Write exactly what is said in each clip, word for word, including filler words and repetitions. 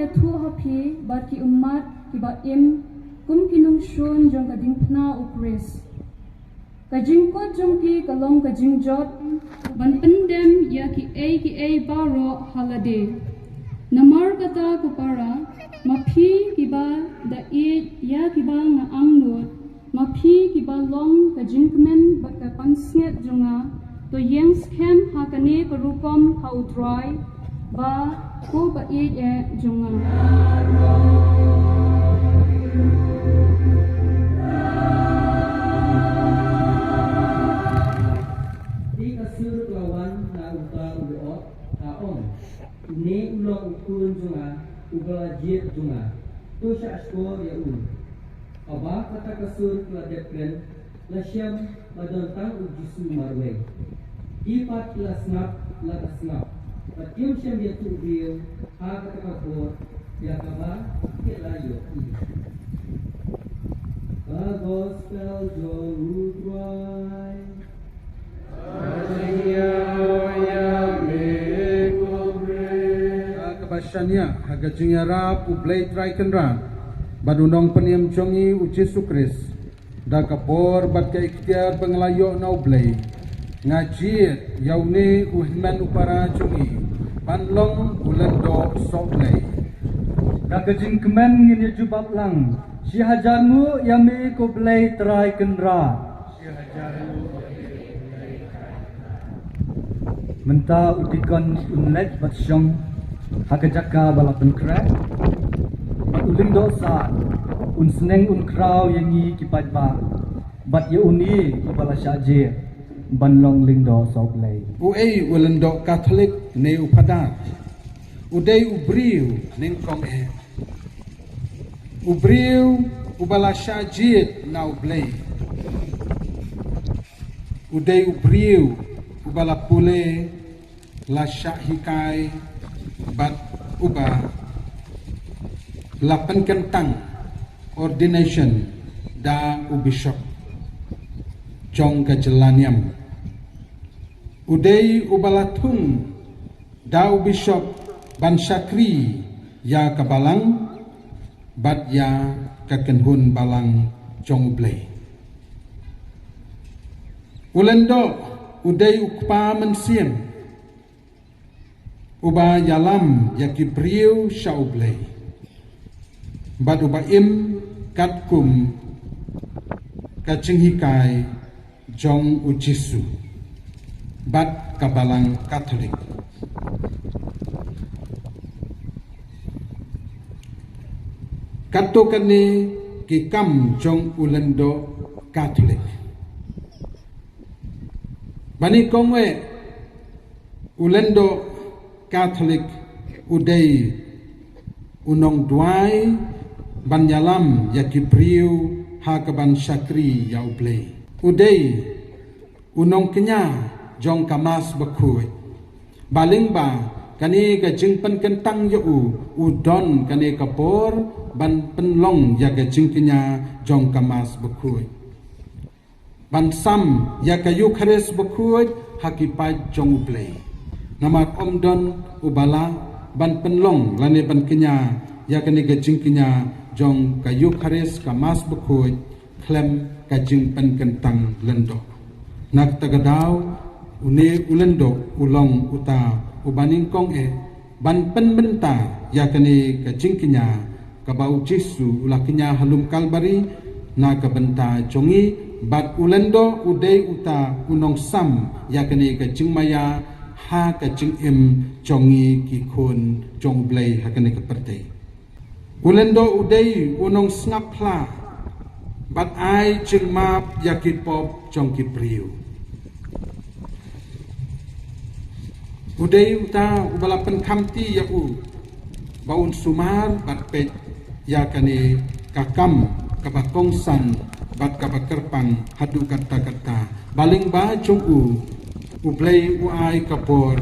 Ïathuh ha phi bad ki ummat kiba im kum ki nongshun jong ka diengphna u Khrist. Ka jingkut jong ki ka long ka jingjot ban pyndem ïa kiei kiei baroh ha lade. Namar kata ko para, ma phi kiba da ïeit ïa kiba nga angnud, ma phi kiba long ka jingkmen bad ka pansngiat jong nga, to ïeng skhem ha kane ka rukom ha U Trai, ba ko ba ïeit eh jong nga. Te ka sur ka la wan na uta u lyoh, ka ong, une u long u khun jong nga, uba la jied jong nga, to shahshkor ïa u. Haba kata ka sur ka la dep kren, la shem ba don tang u Jisu marwei. Ki pat ki la sngap, la ka sngap. Bad kim shym ïathuh briew ha kata ka por ïa kaba ki la ïohi. Ka gospel jong U Trai. Ka kaba shaniah ha ka jingïarap U Blei Trai Kynrad bad U Nongpynim jong ngi U Jisu Khrist, da ka bor bad ka iktiar ba nga la ïoh na U Blei, nga jied ïa une u hynmen u para jong ngi ban long u lyngdoh sohblei. Da ka jingkmen ngin ïa jubab lang, shi hajar nguh ïa me ko Blei Trai Kynrad. Mynta u dikon un leit bad shong ha ka jaka ba la pynkhreh, bad u lyngdoh saad un sneng un khraw ïa ngi ki paidbah bad ïa une uba la shah jied ban long lyngdoh sohblei. Uei u lyngdoh Katholik ne u phadar? U dei u briew nyngkong eh. U briew uba la shah jied na U Blei. U dei u briew uba la pule, la shah hikai bad uba la pynkyntang, ordination, da u bishop jong ka jylla niam. U dei uba la thung da u bishop ban shakri ïa ka balang bad ïa ka kynhun balang jong U Blei. U lyngdoh u dei u kpa mynsiem uba ïalam ïa ki briew sha U Blei bad uba im katkum ka jinghikai jong U Jisu bad ka Balang Katholik. Katto katne ki kam jong u lyngdoh Katholik. Banyngkong eh, u lyngdoh Katholik u dei u nongduwai ban ïalam ïa ki briew ha kaban shakri ïa U Blei. U dei u nongkñia jong ka Mass Bakhuid. Ba lyngba kane ka jingpynkyntang ïa u, u don kane ka bor ban pynlong ïa ka jingkñia jong ka Mass Bakhuid. Ban sam ïa ka Eukharist Bakhuid ha ki paid jong U Blei. Namar ym don uba lah ban pynlong lane ban kñia ïa kane ka jingkñia jong ka Eukharist, ka Mass Bakhuid, khlem ka jingpynkyntang lyngdoh. Na kata ka daw, une u lyngdoh u long uta uba nyngkong eh ban pynbynta ïa kane ka jingkñia kaba U Jisu u la kñia ha lum Kalbari na ka bynta jong ngi, bad u lyngdoh u dei uta u nongsam ïa kane ka jingmaïa ha ka jingim jong ngi ki khun jong U Blei ha kane ka pyrthei. U lyngdoh u dei u nongsngap phla bad ai jingmap ïa ki pop jong ki briew. U dei uta uba la pynkhamti ïa u ba un sumar bad peit ïa kane ka kam kaba kongsan bad kaba kyrpang haduh katta katta. Ba lyngba jong u, U Blei u ai ka bor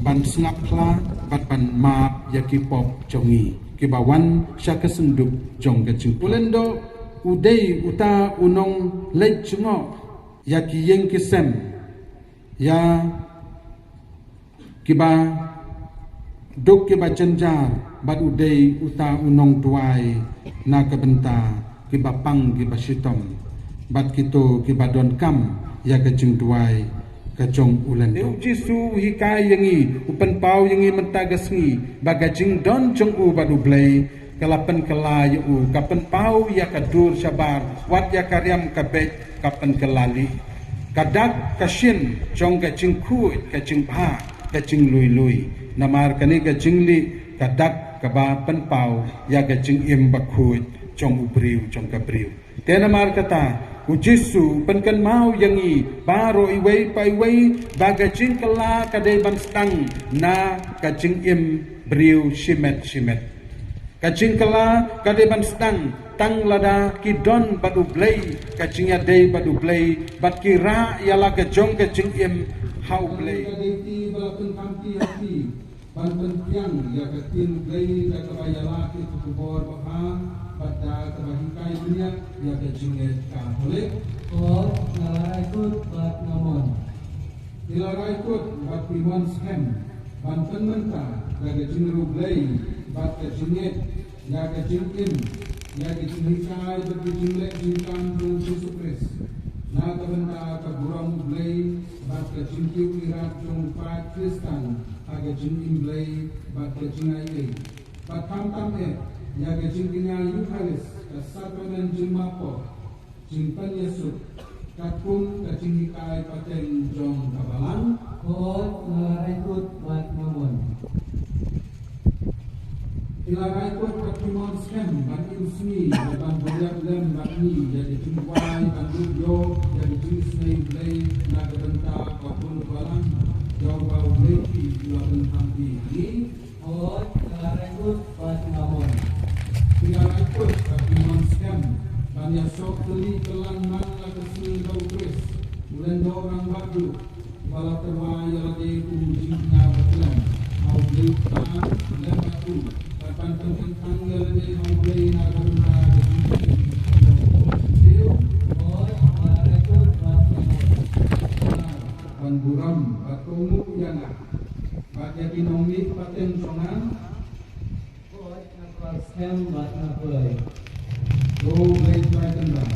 ban sngap phla bad ban map ïa ki pop jong ngi kiba wan sha ka synduk jong ka jing. U lyngdoh u dei uta u nongleit jngoh ïa ki ïing ki sem, ïa kiba Duk kiba jynjar bad u dei uta u nongduwai na ka bynta kiba pang kiba shitom bad kito kiba donkam ïa ka jingduwai ka jong u lyngdoh. U Jisu u hikai ïa ngi, u pynpaw ïa ngi mynta ka sngi ba ka jingdon jong u bad U Blei ka la pynkylla ïa u, ka pynpaw ïa ka dur shabar, wat ïa ka riam ka beit ka pynkylla lih. Ka dak ka shin jong ka jingkhuid, ka jingbha, ka jinglui lui. Namar kane ka jinglih ka dak kaba pynpaw ïa ka jingim bakhuid jong u briew, jong ka briew. Te namar kata, u Jisu u pynkynmaw ïa ngi baroh iwei pa iwei ba ka jingkylla ka dei ban sdang na ka jingim briew shimet shimet. Ka jingkylla ka dei ban sdang tang lada ki don bad U Blei, ka jingïadei bad U Blei, bad ki rah ïa la ka jong ka jingim ha U Blei. Ka dei ki ba la pynkhamti ha ki ban pynbiang ïa ka ktien U Blei da kaba ïalap ïa ka khubor babha bad da kaba hikai bniah ïa ka jingngeit Katholik. Ko nga la rai kut bad nga mon. Ki la rai kut bad ki mon skhem ban pynmynta da ka jingriewblei bad ka jingngeit ïa ka jingim, ïa ka jinghikai bad ka jingleh jingkam jong U Jisu Khrist na ka bynta ka burom U Blei bad ka jingkiew ïarap jong u paid Khristan ha ka jingim Blei bad ka jingaiei. Bad khamtam eh ïa ka jingkñia Eukharist, ka sakramen jingmap pop, jingpynïasuk katkum ka jinghikai pateng jong ka Balang. Hooid, nga la rai kut bad nga mon. Ki la rai kut bad ki mon skhem ban im sngi bad ban buriap lem bad ngi ïa ka jingduwai ban dup ïoh ïa ka jingisynei U Blei na ka bynta ka bun ka Balang, ïa uba U Blei ki la pynkhamti ha ngi. Hooid, nga la rai kut bad nga mon. Ki la rai kut bad ki mon skhem ban ïasoh tylli tyllan man la ka sngi da U Khrist, u lyngdoh rangbah duh, uba la tyrwa ïa lade kum u jingkñia ba khlem ha U Blei u Kpa lem bad u, bad ban pynkyntang ïa lade ha U Blei na ka bynta ka jingim. Hooid, nga la rai kut bad nga mon. Ban burom bad kohnguh ïa nga bad ïa ki nongmih pateng jong nga. Hooid, nga kwah skhem bad nga poi. Ko Blei Trai Kynrad,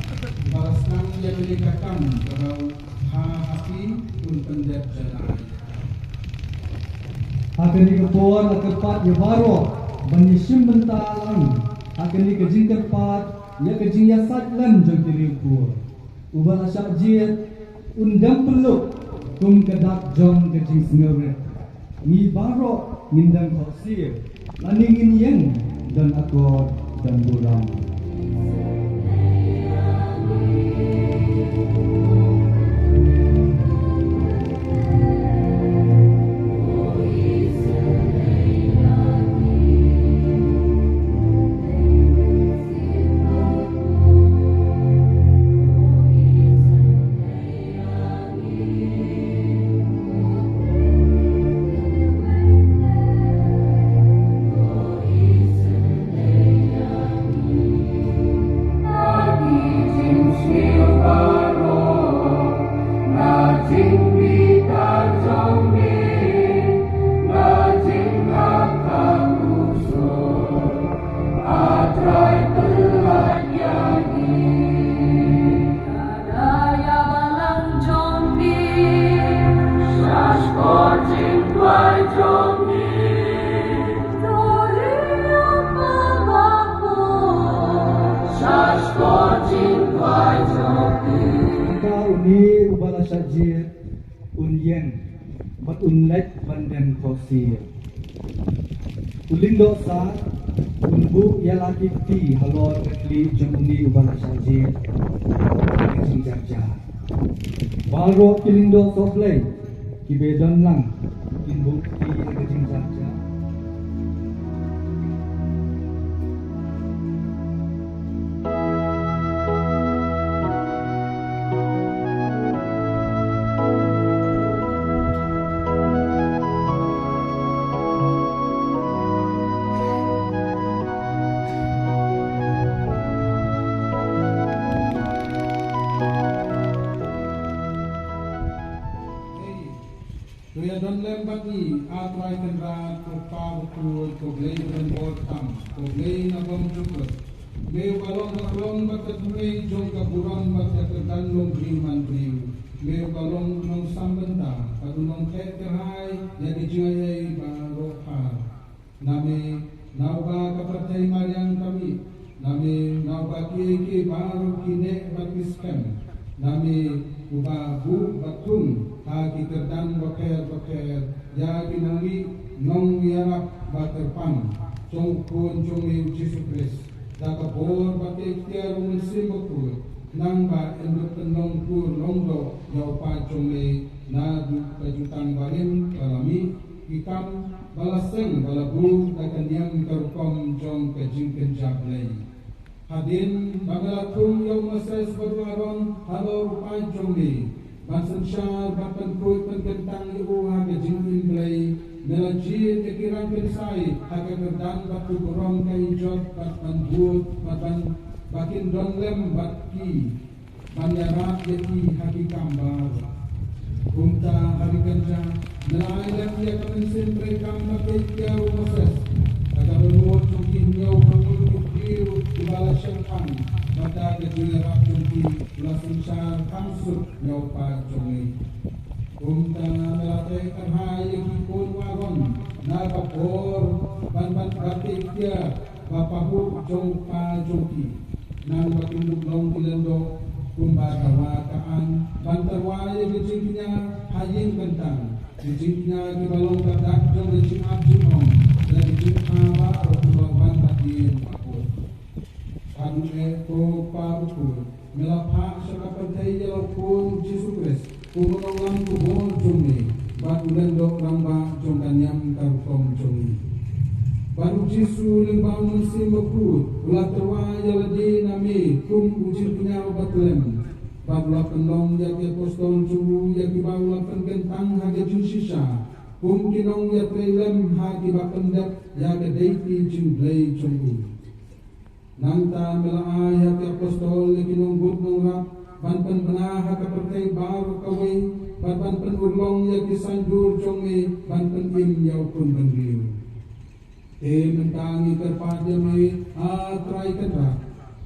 ba la sdang ïa kane ka kam kaba u bha ha phi, un pyndep janai. Ha kane ka por la kyrpad ïa baroh ban ïashim bynta lang ha kane ka jingkyrpad ïa ka jingïasaid lem jong ki riewkhuid. Uba la shah jied un dem pyllup kum ka dak jong ka jingsngewrit. Ngi baroh ngin dem khohsiew lane ngin ïeng don akor don burom. Ka une uba la shah jied un ïeng bad un leit ban dem khohsiew. U lyngdoh sar un buh ïa la ki kti halor ka khlieh jong une uba la shah jied. Ka jingjar jar. Baroh ki lyngdoh sohblei kiba don lang kin buh kti ïa ka jingjar jar. To ïadon lem bad ngi, A Trai Kynrad, ko Kpa ba Ko Blei ba don bor tam, ko Blei na bym jukut. Me uba long ka khlong bad ka thymmei jong ka burom bad ka kyrdan long briew man briew. Me uba long u nongsam bynta bad u nongtheh kyrhai ïa ki jingaiei baroh. Name na uba ka pyrthei mariang ka mih. Name na uba kiei kiei baroh ki neh bad ki skhem. Name uba buh bad thung ha ki kyrdan bapher bapher ïa ki nongmih nongïarap ba kyrpang jong u Khun jong me u Jisu Khrist. Da ka bor bad ka iktiar u Mynsiem Bakhuid, nang ba yn pynlong pur long doh ïa u paid jong me naduh ka jutang barim ba la mih, ki kam ba la seng ba la buh da ka niam ka rukom jong ka jingkynja Blei. Hadien ba me la thung ïa u Moses bad u Aaron halor u paid jong me ban synshar bad pynkhuid pynkyntang ïa u ha ka jingim Blei, me la jied ïa ki rangkynsai ha ka kyrdan bad ka burom ka ijot bad ban bud bad ban ba kin don lem bad ki ban ïarap ïa ki ha ki kam baroh. Kumta ha ki kynja me la ai lem ïa ka mynsiem treikam bad ka iktiar u Moses. Ha ka dohnud jong ki hynñiew phew ngut ki briew kiba la shemphang bad da ka jingïarap jong ki la synshar kham suk ïa u paid jong me. Kumta me la teh kyrhai ïa ki khun u Aaron na ka bor ban ban bad ka iktiar ba pahuh jong u kpa jong ki. Nang ba kin long ki lyngdoh kumba dawa ka aiñ ban tyrwa ïa ka jingkñia ha ïing kyntang, ki jingkñia kiba long ka dak jong ka jingap jingong, ïa ka jingkha baroh kiba wan hadien ba kut. Hadien eh, ko Kpa bakhuid, me la phah sha ka pyrthei ïa la u Khun u Jisu Khrist, u nonglam kubur jong me bad u lyngdoh rangbah jong ka niam ka rukom jong me. Bad u Jisu lyngba u Mynsiem Bakhuid u la tyrwa ïa lade na me kum u jingkñia uba tlem. Bad u la pynlong ïa ki apostol jong u ïa kiba u la pynkyntang ha ka jingshisha kum ki nongïatreilang ha kiba pyndep ïa ka deiti jong u Blei jong u. Nangta me la ai ïa ki apostol ïa ki nongbud nongrap ban pynbna ha ka pyrthei baroh kawei bad ban pynurlong ïa ki saiñdur jong me ban pynim ïa u khun bynriew. Te mynta ngi kyrpad ïa me, A Trai Kynrad,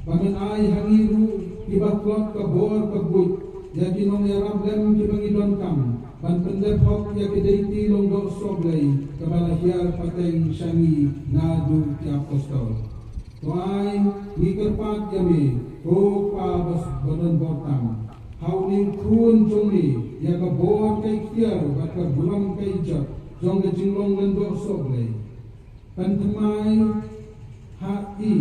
ba men ai ha ngi ruh kiba tlot ka bor ka buit ïa ki nongïarap lem kiba ngi donkam ban pyndep hok ïa ki deiti lyngdoh sohblei kaba la hiar pateng sha ngi naduh ki apostol. To ai ngi kyrpad ïa me, ko Kpa ba don bor tam, ha une u Khun jong me ïa ka bor ka iktiar bad ka burom ka ijot jong ka jinglong lyngdoh sohblei. Pynthymmai ha i,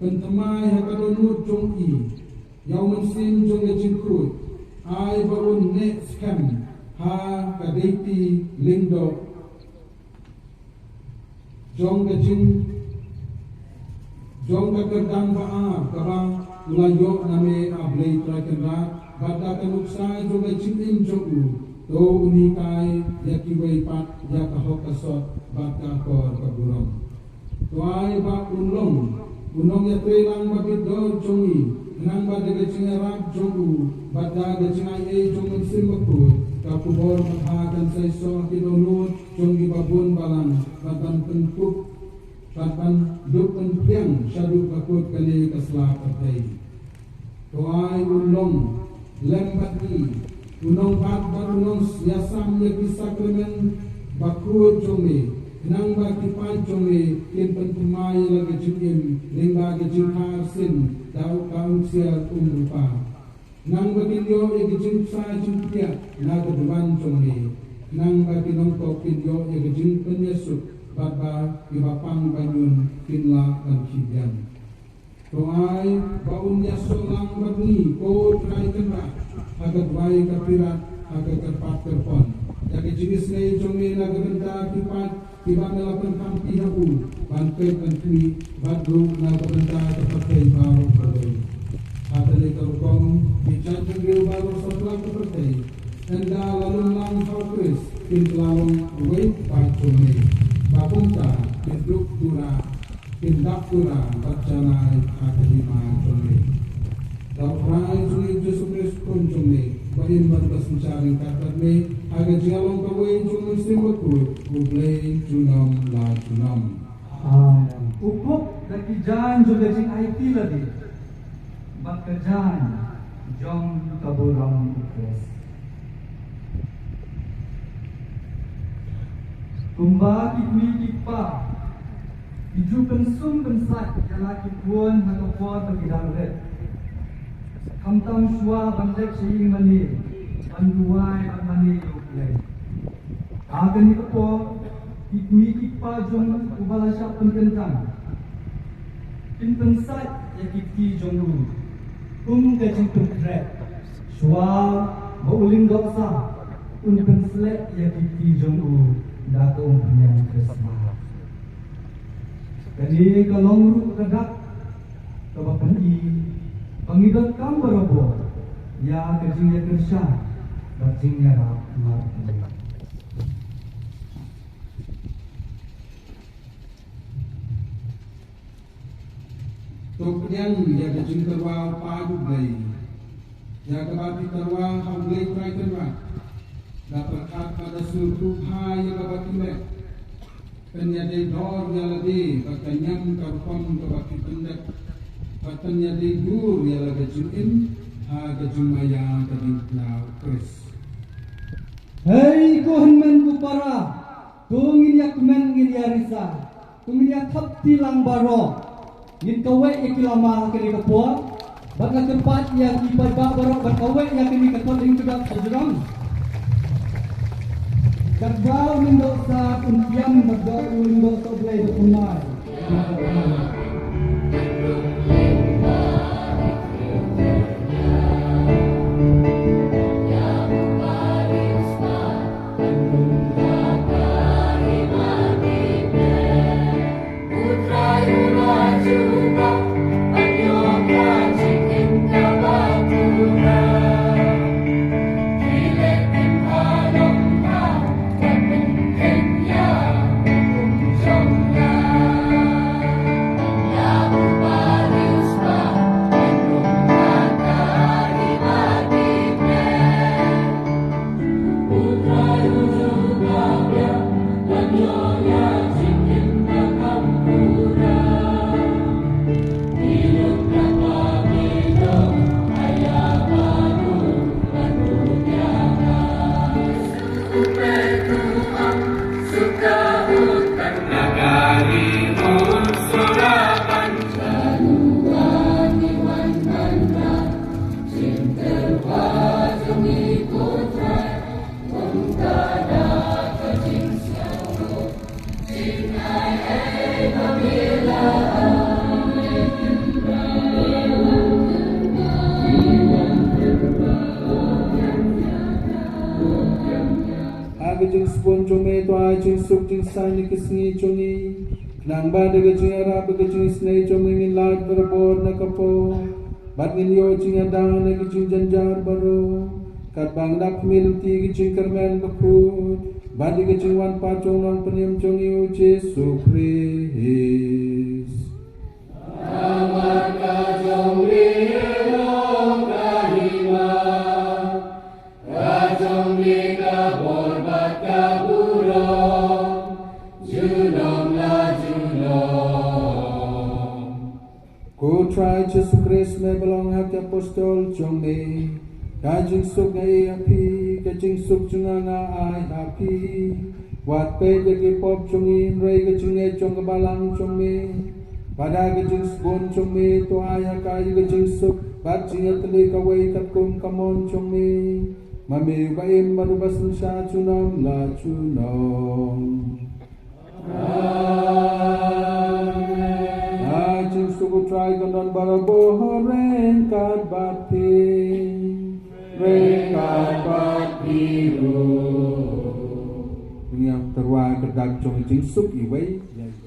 pynthymmai ha ka dohnud jong i ïa u mynsiem jong ka jingkhuid, ai ba un neh skhem ha ka deiti lyngdoh jong ka jing jong ka kyrdan ba ar kaba u la ïoh na me, A Blei Trai Kynrad, bad da ka nuksa jong ka jingim jong u, to un hikai ïa kiwei pat ïa ka hok ka sot bad ka akor ka burom. To ai ba un long u nongïatreilang ba bit dor jong ngi, khnang ba da ka jingïarap jong u bad da ka jingaiei jong u Mynsiem Bakhuid, ka khubor babha kan sa ïasoh ha ki dohnud jong kiba bun balang, bad ban pynkup, bad ban dup pynphriang shaduh ba kut kane ka sla pyrthei. To ai un long lem bad ngi, u nongbat bad u nongïasam ïa ki sakramen bakhuid jong me, khnang ba ki paid jong me kin pynthymmai ïa la ka jingim lyngba ka jingkha arsien da ka umsiar umrupa. Khnang ba kin ïoh ïa ka jingpynsah jingpynïap na ka duwan jong me. Khnang ba ki nongpop kin ïoh ïa ka jingpynïasuk bad ba kiba pang baiñun kin lah ban khie biang. To ai ba un ïasoh lang bad ngi, ko Trai Kynrad, ha ka duwai ka phirat, ha ka kyrpad kyrpon, ïa ka jingisynei jong me na ka bynta ki paid kiba me la pynkhamti ha u ban peit ban khmih, bad ruh na ka bynta ka pyrthei baroh kawei. Ha kane ka rukom ki jaitbynriew baroh satlak ka pyrthei, ynda la lum lang ha U Khrist, kin kylla long uwei u paid jong me, ba kumta kin dup pura, kin dap pura bad janai ha ka hima jong me. Da U Trai jong ngi U Jisu Khrist Khun jong me, uba im bad uba synshar ryngkat bad me ha ka jingïalong kawei jong U Mynsiem Bakhuid, U Blei junom la Amen. U Pope da ki jaiñ jong ka jingaiti lade bad ka jaiñ jong ka burom u Khrist. Kumba ki kmie ki kpa ki ju pynsum pynsait ïa la ki khun ha ka por ba ki dang rit, khamtam shuwa ban leit sha ïing mane ban duwai bad mane ïa U Blei. Ha kane ka por, ki kmie ki kpa jong u ba la shah pynkyntang kin pynsait ïa ki kti jong u kum ka jingpynkhreh, shuwa ba u lyngdoh sah un pynsleh ïa ki kti jong u da ka umphniang Khristmas. Kane ka long ruh ka dak kaba pyni ba ngi donkam barabor ïa ka jingïakyrshan bad jingïarap markhmat. To pdiang ïa ka jingtyrwa u Kpa U Blei, ïa kaba phi tyrwa ha U Blei Trai Kynrad, da pyrkhat bad da sngewthuh bha ïa kaba phi leh. Pynïadei dor ïa lade bad ka niam ka rukom kaba phi pyndep, bad pynïadei bur ïa la ka jingim ha ka jingmaïa ka diengphna u Khrist. Hei ko hynmen ko para, to ngin ïa kmen ngin ïa risa, to ngin ïa thap kti lang baroh. Ngin kaweh ïa ki lama ha kane ka por bad la kyrpad ïa ki paidbah baroh ban kaweh ïa kane ka thot lyngkdap sha jrong. Katba u lyngdoh sah un pdiang bad katba u lyngdoh sah U Blei un thymmai. Ha ka jingsbun jong me to ai jingsuk jingsaiñ ïa ki sngi jong ngi. Khnang ba da ka jingïarap bad ka jingisynei jong me ngin lait barabor na ka pop bad ngin ïoh jingïada na ki jingjynjar baroh, katba ngi ïa khmih lynti ki jingkyrmen bakhuid bad ïa ka jingwan pat jong u Nongpynim jong ngi u Jisu Khrist. Namar ka jong me long ka hima, ka jong me ka bor bad ka burom, junom la junom. Ko Trai Jisu Khrist, me ba long ha ki apostol jong me, ka jingsuk nga ai ha phi, ka jingsuk jong nga nga ai ha phi. Wat peit ïa ki pop jong ngi, hynrei ka jingngeit jong ka balang jong me. Bad ha ka jingsbun jong me to ai ha ka ïa ka jingsuk bad jingïatylli kawei katkum ka mon jong me. Ma me uba im bad uba synshar junom la junom. Amen. Ha ka jingsuk u Trai kan don barabor ryngkat bad phi. Ryngkat bad phi ruh. Ngin ïa tyrwa ka dak jong ka jingsuk iwei ïa iwei.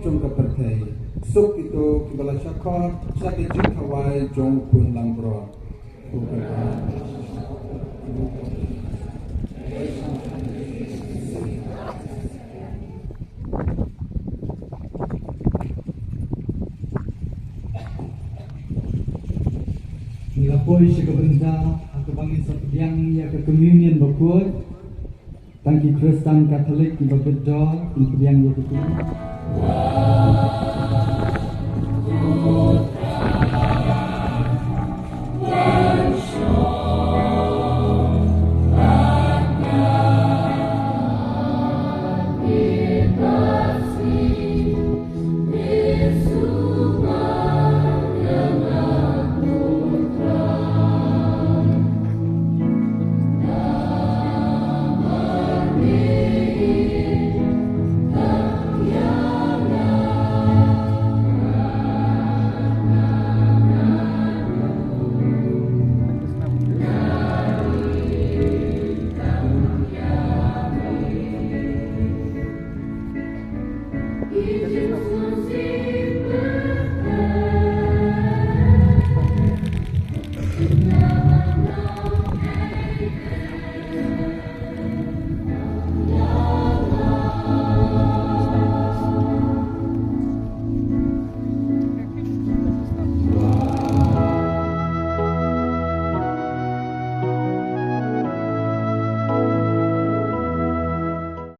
jong ka pyrthei. Suk kito kiba la shah khot sha ka jingkhawai jong u khun langbrot. Ngi la poi sha ka bynta ha kaba ngin sa pdiang ïa ka communion bakhuid. Tang ki Khristan Katholik kiba kyrdoh kin pdiang ïa ka communion.